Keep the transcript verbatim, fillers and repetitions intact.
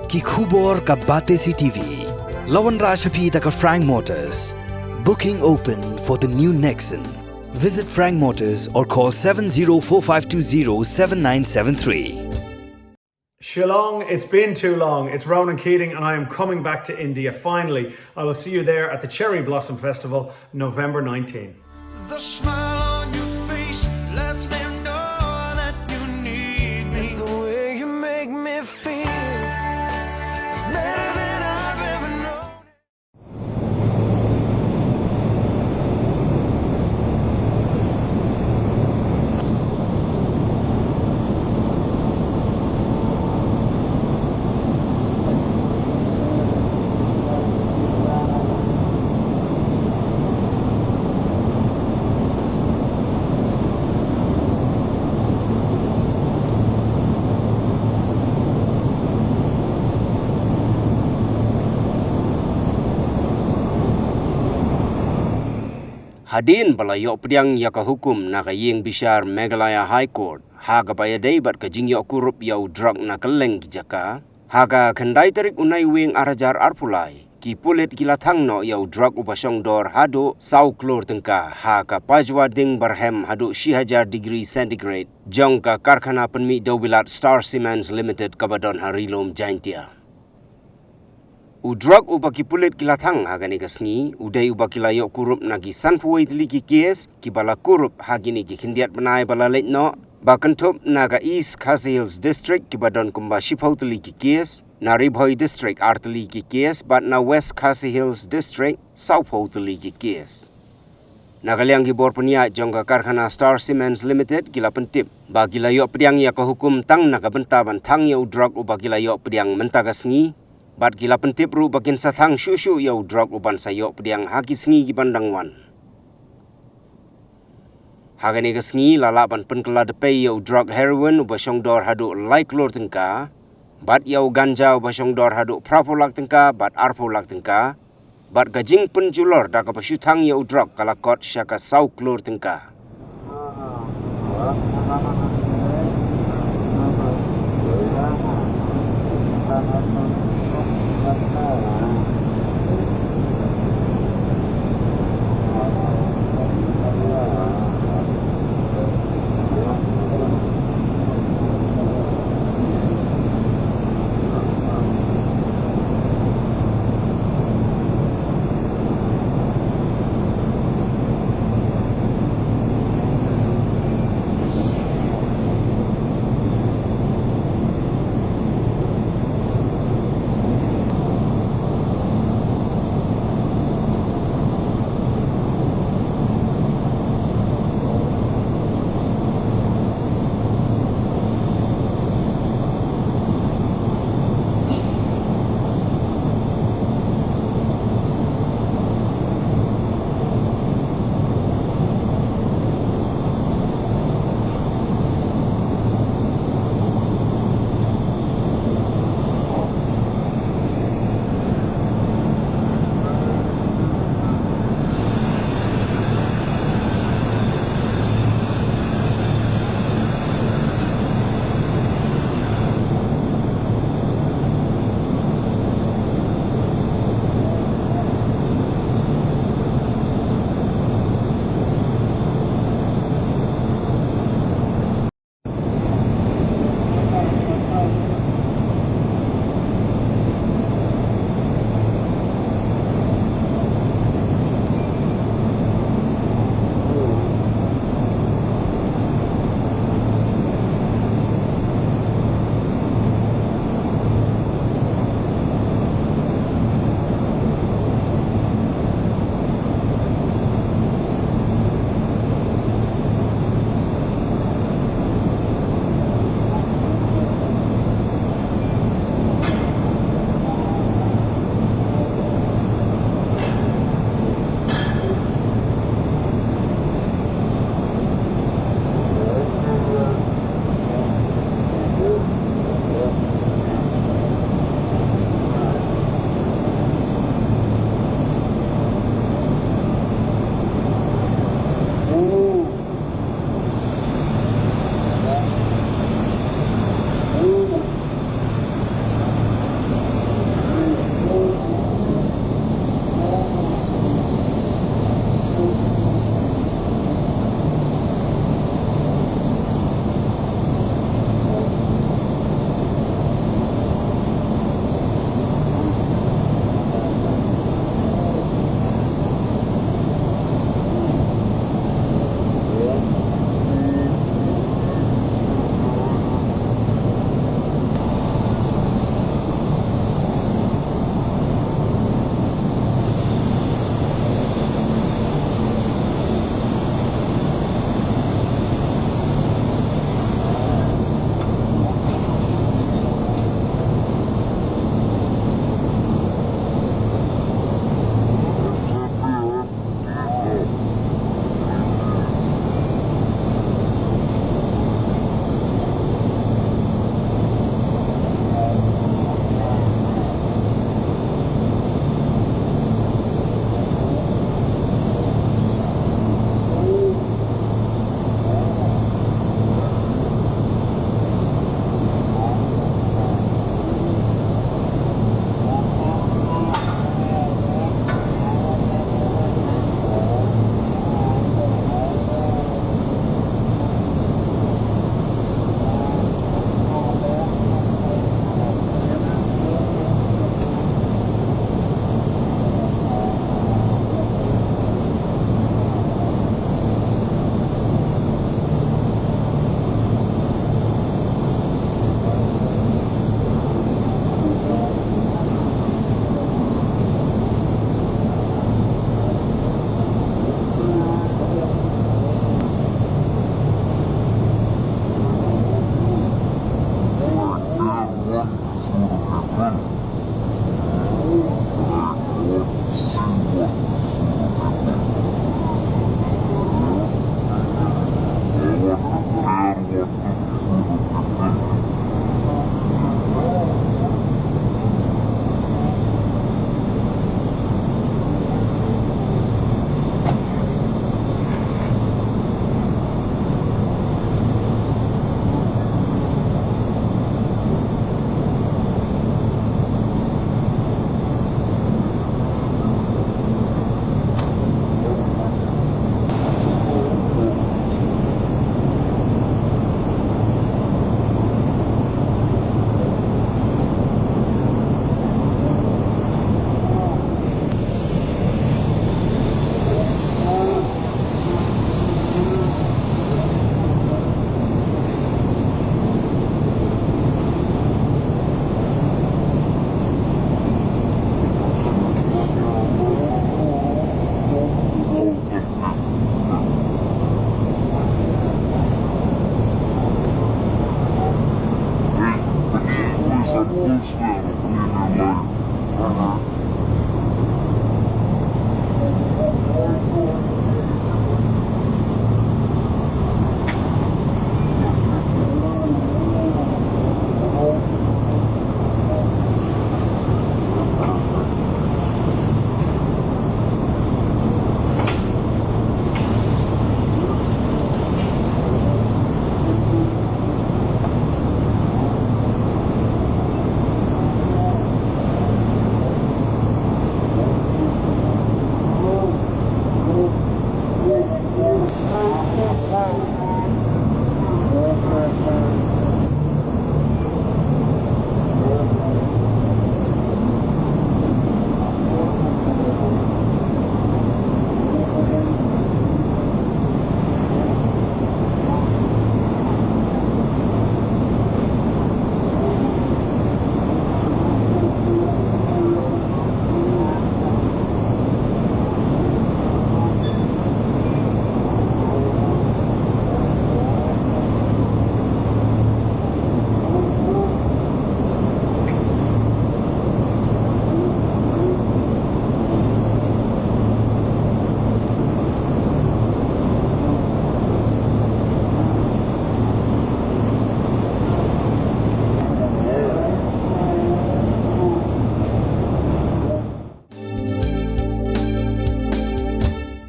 Ki khubor ka Batesi T V. La wanrah sha phi da ka Frank Motors. Booking open for the new Nexon. Visit Frank Motors or call seven zero four five two zero seven nine seven three. Shillong, it's been too long. It's Ronan Keating, and I am coming back to India finally. I will see you there at the Cherry Blossom Festival, November nineteenth. The smile on your face lets me know that you need me. It's the way you make me feel. It's better than I've ever known. Hadien ba la ïoh pdiang ïa ka hukum na ka ïing bishar Meghalaya High Court ha kaba ïadei bad ka jingïoh kurup ïa u drok na kylleng ki jaka, ha ka khyndai tarik u Naiwieng ar hajar arphew lai, ki pulit ki la thang noh ïa u drok uba shong dor haduh saw klur tyngka ha ka pajwa ding barhem haduh shi hajar degree centigrade jong ka karkhana pynmih dewbilat Star Cements Limited kaba don ha Ri-lum Jaintia. U drok uba ki pulit ki la thang ha kane ka sngi u dei uba ki la ïoh kurup na ki sanphew wei tylli ki case kiba la kurup ha kine ki khyndiat bnai ba la leit noh, ba kynthup na ka East Khasi Hills District kiba don kumba shiphew tylli ki case, na Ri Bhoi District ar tylli ki case bad na West Khasi Hills District sawphew tylli ki case. Na ka liang ki bor pynïaid jong ka karkhana Star Cements Limited ki la pyntip ba ki la ïoh pdiang ïa ka hukum tang na ka bynta ban thang ïa u drok uba ki la ïoh pdiang mynta ka sngi, bad ki la pyntip ruh ba kin sa thang shuh shuh ïa u drok uban sa ïoh pdiang ha ki sngi kiban dang wan. Ha kane ka sngi la lah ban pynkylla dpei ïa u drok heroin uba shong dor haduh lai klur tyngka, bad ïa u ganja uba shong dor haduh phraphew lak tyngka bad arphew lak tyngka, bad ka jingpynjulor da kaba shu thang ïa u drok ka la kot sha ka saw klur tyngka. Thank you.